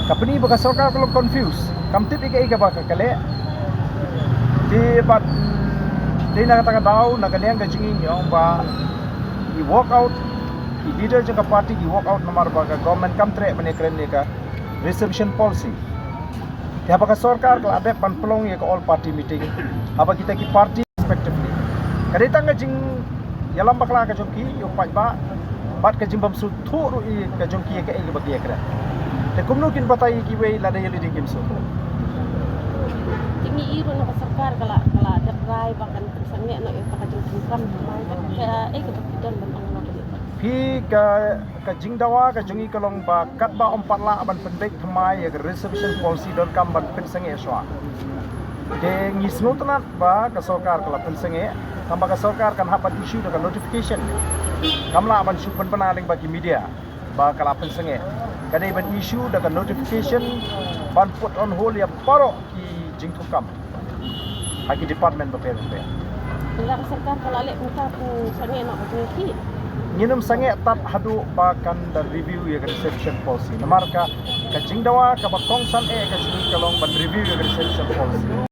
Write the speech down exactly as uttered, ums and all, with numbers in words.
Ka pyni ba ka sorkar ka long confuse, kam tip ïa kaei kaba ka leh. Te bad dei na kata ka daw na ka liang ka jingim ïa ba i walk out, i leader jong ka party i walk out namar ba ka government kam treh ban ïakren ïa ka reservation policy. Te haba ka sorkar ka la dep ban pynlong ïa ka all party meeting haba kita ki party respectively, ka dei tang ka jingïalam bakla ka jong ki ïa u paidbah bad ka jingbymsngewthuh ruh ïa ka jong ki ïa kaei kaba ki ïakren. Te kumno kin batai ïa kiwei lada ïa lade kim sngewthuh? Te ngi i ruh na ka sorkar ka la, ka la dep rai ba kan pynsangeh noh ïa ka jingtrei kam thymmai, kaei kaba ki don ban ong noh? Phi, ka ka jingdawa ka jong ngi ka long ba katba ym pat lah ban pynbeit thymmai ïa ka reservation policy donkam ban pynsangeh shuwa. Te ngi sngewtynnat ba ka sorkar ka la pynsangeh, tangba ka sorkar kan hap ban issue da ka notification. Kam lah ban shu pynbna lyngba ki media ba ka la pynsangeh. Ka dei ban issue da ka notification ban put on hold ïa baroh ki jingthungkam ha ki department bapher bapher. Lada ka sorkar ka la leh kumta, pynsangeh noh ka jong ngi? Ngin ym sangeh tad haduh ba kan da review ïa ka reservation policy. Namar ka, ka jingdawa kaba kongsan eh ka jong ngi ka long ban review ïa ka reservation policy.